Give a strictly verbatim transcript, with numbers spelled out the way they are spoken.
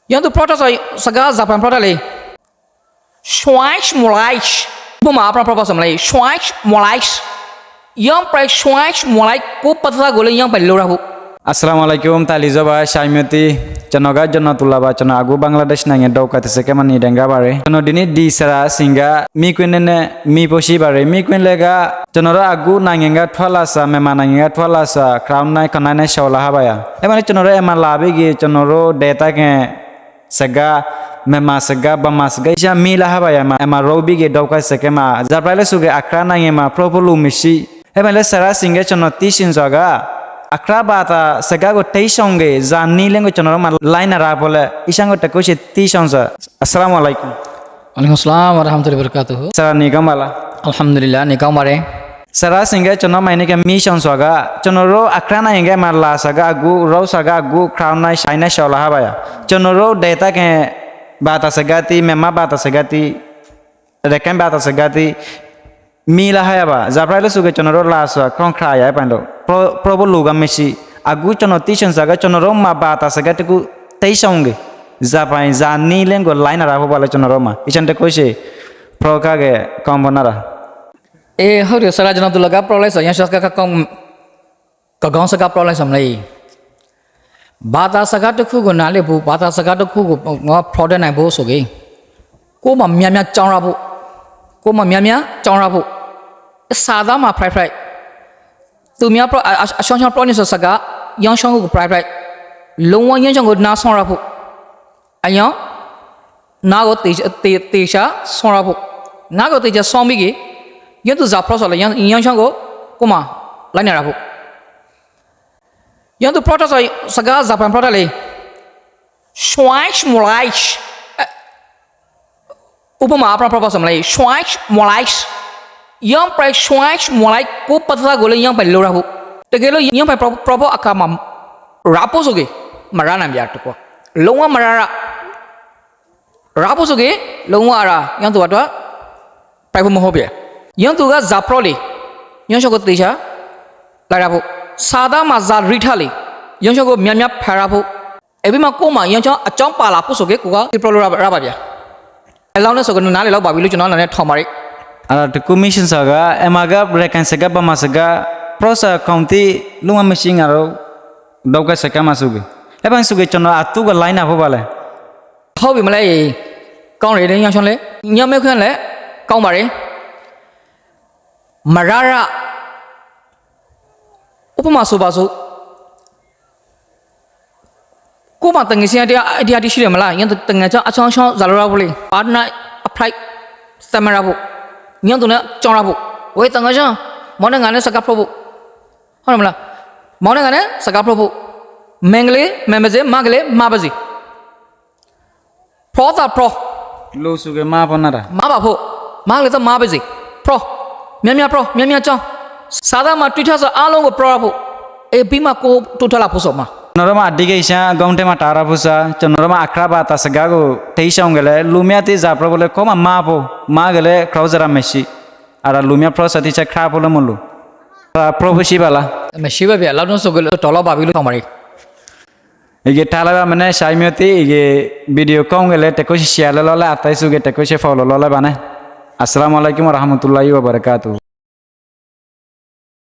Yóntu próta sa, saga zapan próta le. Suáic muláic. Buma apna própa samlai. Suáic muláic. Yón prai suáic muláic kó pátá gole yón prai lóra hu. Assalamu alaikum, talizoba, Shaimoti, conoga Jonnatullah ba, cono agu Bangladesh nange Dhaka te seke mani denga bare. Cono dini di sara singa mi kuinene mi poshi bare, mi kuin lega, conoro agu nangenga thuala sa, mema nangenga thuala sa, crown nai, kanai nai, shaula habaya. Emane conoro ema labi gi, conoro deta ke, sega, mema sega, bama sega, isa mila habaya ma, ema robi ge dokai seke ma, zapraile suge akra nange ma, propo lu misi. Heben le sara singe cono tisin saga, akra bata sega go teisonge, za ni lengo cono ma laina ra bole, isango te kusi tison sa. Assalamu alaikum. Walaikum assalam warahmatullahi wabarakatuh. Sara ni kambala? Alhamdulillah, ni kambare. Sara singe cono maine ke mission saga, cono ro akrana inge ma la saga agu, ro saga agu, crown nai, shaina shola habaya. Cono ro deta ke bata segati, mema bata segati, reken bata segati, mila haya ba. Zaprailo suge cono ro la sa, kron kraya pando. Pro, probo luga mesi. Agu cono tison saga, cono ro ma bata segati ku teisonge. Zapai, za ni lengo laina raho bala cono ro ma. Isante kose, pro kage, kombonara. E, hori sara jana tu laga problem sa, yang saka ka kom, ka gaon saka problem sa mlai. Bata saka tu khugo na lebu, bata saka tu khugo, ngo problem nai bo soge. Ko ma mya mya chang ra bo. Ko ma mya mya chang ra bo. Sada ma fry fry. Tu mya pro, a, a, a, shong shong problem sa saka, yang shong go fry fry. Long wa yang shong go na song ra bo. Ayang, nago teja, te-, teja song ra bo. Nago teja song bigi, yontu za pro sole, yang, yang song go, kuma, laina ra bo. Yontu prota so, saga zapan prota le. Shwaish mulaish. Eh, upama apna propa samlai. Shwaish mulaish. Yang prai shwaish mulai ko pata gole yang prai lo ra bo. Tegelo yang prai pro-, propa akama. Rapo soge. Marana biar tu ko. Longa marara. Rapo suge, longu ara, yontu atwa, paipu mohobia. Yontu ga za pro le, yonshoko teisa, lai rapo. Sada ma za rita le, yonshoko mya mya phai rapo. Ebi ma kuma, yonshon achon pala pusuge kuga, ti pro lo raba, raba bia. Elaune soge nale lau babilu chuna nane thomari. Ara tu commission saga, emaga rekan sega bama sega, prosa county, luma machine aro, doka sega masuge. Ebang suge chono atu ga line up bale. Hobi malai, kong re, yang shon le, nyame khan le, kong mare. Marara. Upama su basu. Kuma tangi si adi, adi, adi shire mala, yang tu tangi cha, achong achong zalura buli. Partner apply, tamara bu. Yang tu na chongra bu. Woi tangi cha, mone ngane saka probu. Hona mala. Mone ngane saka probu. Mengle, memeze, magle, mabazi. Pro ta pro. Lo suge ma pho nara. Ma ba pho. Ma le ta ma bezi. Pro. Mya mya pro. Mya mya chong. Sada ma tuitha sa along go pro pho. E bima ko tuitha la pho so ma. Noroma adige isa gomte ma tara pho sa. Cho noroma akra ba ta sa gago teisa ongele. Lumia ti za pro bole ko ma ma pho. Ma gele crowd zara mesi. Ara lumia pro sa ti sa kra pho le mulu. Ara pro pho si bala. Me si ba bia la no so gele tolo babilu tomari. Ige tala ba mane saimiyoti ige video kong gele teko si share lole atai suge teko si follow lole bane. Assalamu alaikum warahmatullahi wabarakatuh.